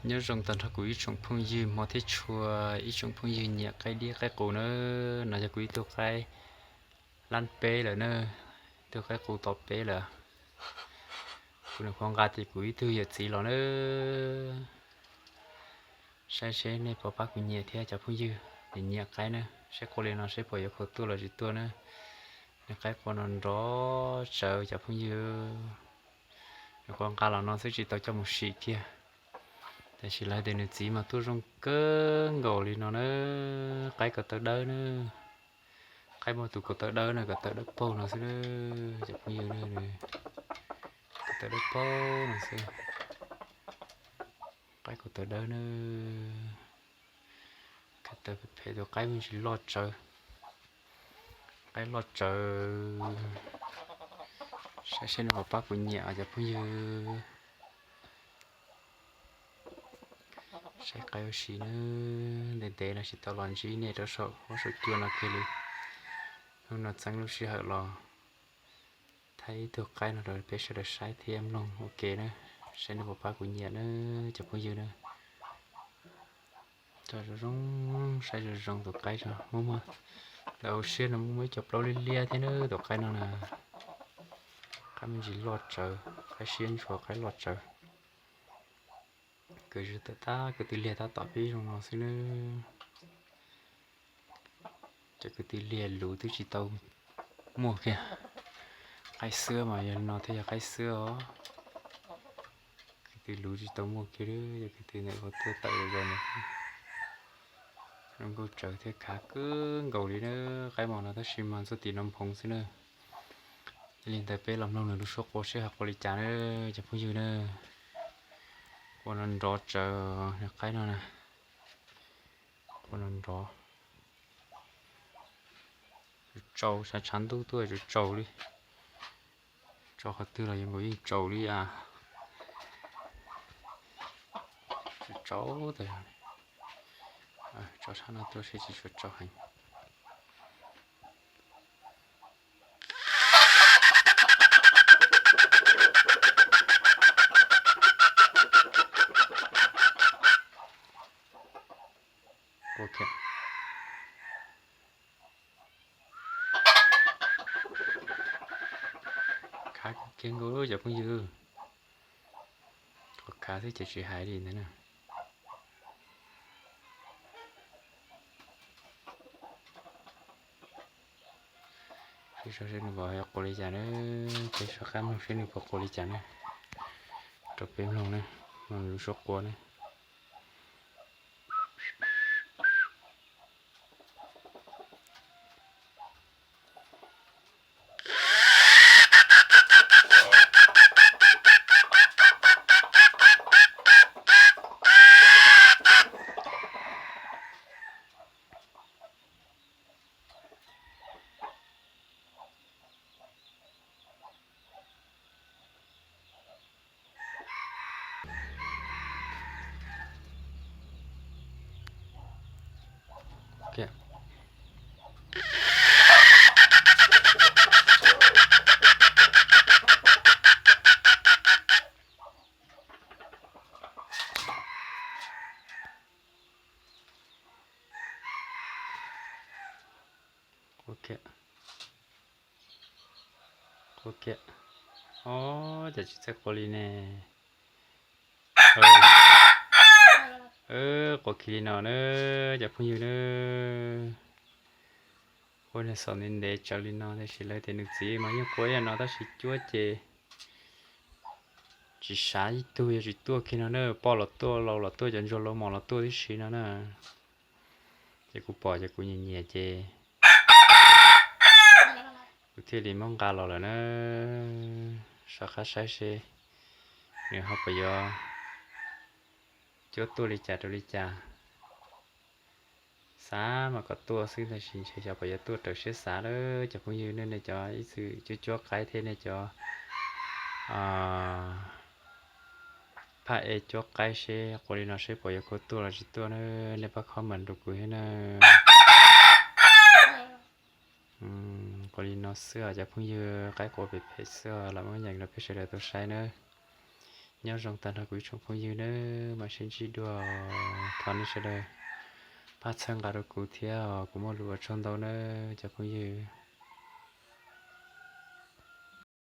Nyob zoo tag nrho kuv ib tsoom phooj ywg hmov thiab tshua, ib tsoom phooj ywg nyiam qaib diab qaib qus na. No yog kuv ib tug qaib lab peb lawm na, ib tug qaib qus tom peb lawm. Kuv nyuam qhuav nqa tias kuv ib tug yawm txiv los na. Saib seb nej puas pab kuv nyiam thiab cov phooj ywg nyiam nyiam qaib na. Seb qua li no seb puas yuav khuv tuaj los tsis tuaj na. Nws qaib qua no nrov tsawv cov phooj ywg. Nyuam qhuav nqa los no xwb tsis tau coj mus sim kiag. Tab sis lawv tias nws txiv mas tuaj zoo kawg nkaus li no na. Qaib ko taw dawb na. Qaib muaj tus ko taw dawb na, ko taw dawb paug no xwb na. Cov phooj ywg na, ko taw dawb paug no xwb. Qaib ko taw dawb na. Ko taw phem phem tus qaib me ntsis loj tsawv. Qaib loj tsawv. Saib seb nws puas pab kuv nyiam cov phooj ywg. Saib qaib ua si na, ntev ntev no tsis tau los ntsib nej rau saum huab saum cua no kiag li. Hnub no txeeb lub sij hawm los thaij ib tug qaib no rau peb sawv daws saib thiab mloog ua ke na. Saib nej puas pab kuv nyiam na cov phooj ywg na. Tso zoo zoo, saib zoo zoo tus qaib tso, muaj muaj, lawv hauv siab no muaj muaj ib co plaub liab liab thiab na tus qaib no na. Qaib me ntsis loj tsawv, qaib siab ntshua qaib loj tsawv. Kwv tij tawm tab kwv tij liag tab tom pib zoo no xwb na. Cov kwv tij liag luv twb tsis tau muaj kiag. Qaib xwb mas yog no thiaj yog qaib xwb os. Kwv tij luv tsis tau muaj kiag, cov kwv tij ntawm ua tuaj tawm zoo zoo. Zoo nkauj tsawv thiab khav kawg nkaus li na. Qaib mos no tab sis mas txoj tim no nphoov xwb na. Yog li ntawd peb los mloog nws lub suab qua seb ho qua li cas na cov phooj ywg na. Qua no nrov tsawv, nws qaib no na. Qua no nrov. Tsaus tshav tshav ntuj tuaj tsaus tsaus li. Tsaus qhov twg los yeej nkaus yeej tsaus li as. Tsaus tas zog. Tsaus sab no tuaj seb tsis tshua tsaus heev. Khav kiag nkaus cov phooj ywg. Qhov khav xwb ces tsis hais li ntawd na. Peb saib seb nws puas qua li cas na, peb soj qab mloog seb nws puas qua li cas na. Rau peb mloog na, mloog lub suab qua na. Qua kiag. Qua kiag. Ob, cas tsis txawj qua li ne. Qua kiag li no na, cov phooj ywg na. Qua nws xaum ntev ntev tsawv li no tab sis lawv tias nws txiv mas yeej qua ib yam no tab sis cuab ces tsis sav ib tug yog tsis tuaj kiag no na, poj los tuaj, lau los tuaj, cov ntsuag lau mos los tuaj tib si no na. Ces kuv pom ces kuv nyiam nyiam ces kuv thiaj li muab nqa los lawm na. Soj qab saib seb nws ho puas yuav cuab tuaj li cas rau li cas. Xav mas kom tuaj xwb tab sis ntshe xyov puas yuav tuaj raws siab xav lawm cov phooj ywg. Nej cov ib txwm cuab cuab qaib thiab nej cov phaj ej cuab qaib seb qua li no seb puas yuav khuv tuaj los tsis tuaj na, nej pab comment rau kuv thiab na. Qua li no xwb os cov phooj ywg, qaib qua phem phem xwb os, los muab nyeem rau peb sawv daws tau saib na. Nyob zoo tag nrho kuv ib tsoom phooj ywg nawb, mam sib ntsib dua. Thov nej sawv daws pab txhawb nqa rau kuv thiab, kuv muaj lus ua tsaug ntau nawb cov phooj ywg.